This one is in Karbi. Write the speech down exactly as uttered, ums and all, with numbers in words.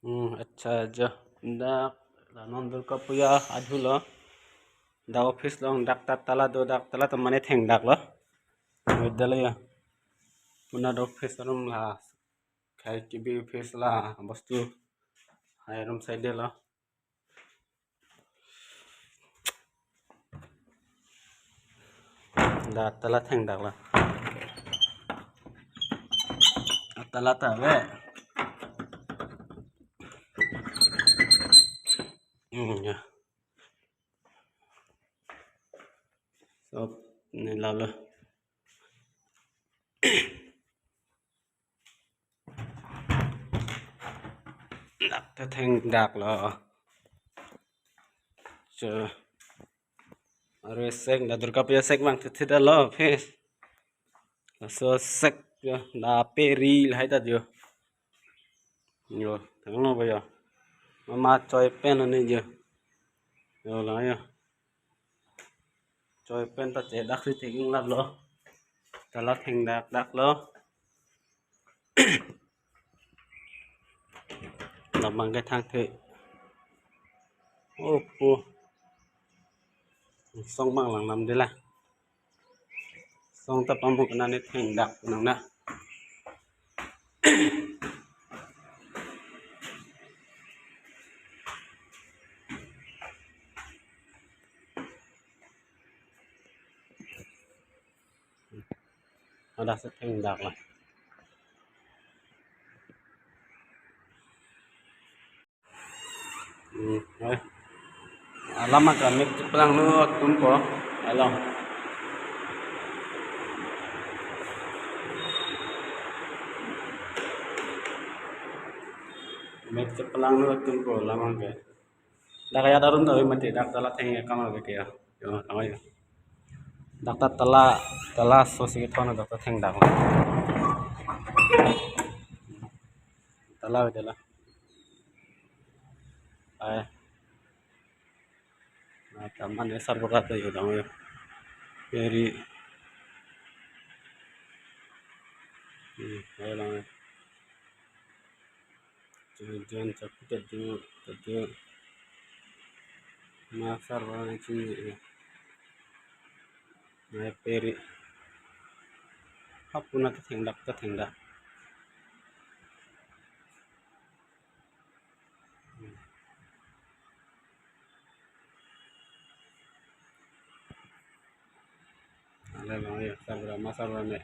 Hmm, accha jo. Dak la non Durga Puja adhu lo. Dak office along dak ta tala do, dak tala ta mane thengdak lo. Vedetlo jo. Puna dak office arum la. Khai kebi office la bostu. Hai arum side lo. Dak tala thengdak lo. Tala ta ave. Hmm, ya. So, ne la lo. Dak ta thengdak lo. So, are sek dak Durga Puja sek vang thithe lo office. Laso sek jo, dak peri lahai ta jo. Jo, thang lo ba jo. Mama choi pen lo ne jo. Jo la jo. Choi pen ta chedak si theklap lo. Tala thengdak dak lo. Labang ke thangthe. Oh, po. Song bang lang nam de la. Song ta pamuk nane thengdak nang na. Ada sethengdak la. Hmm, eh. Alam ke mik cheplang nu atum ko. Alam. Mik cheplang nu atum ko alam ke. Dak ya darun do mati dak tala theng ya kamal ke ya. Yo, kamal ya. Dak ta tala, tala so si thon dak ta thengdak. Tala tala. Ai. Na taman esar berat ya dong ya. Peri. Hmm, ayo lang. Jangan caput tadi, tadi. Masar orang sini ya. Na peri. Hapuna ta thengdak, ta thengdak. Ale lang ya, sabra, masar ne.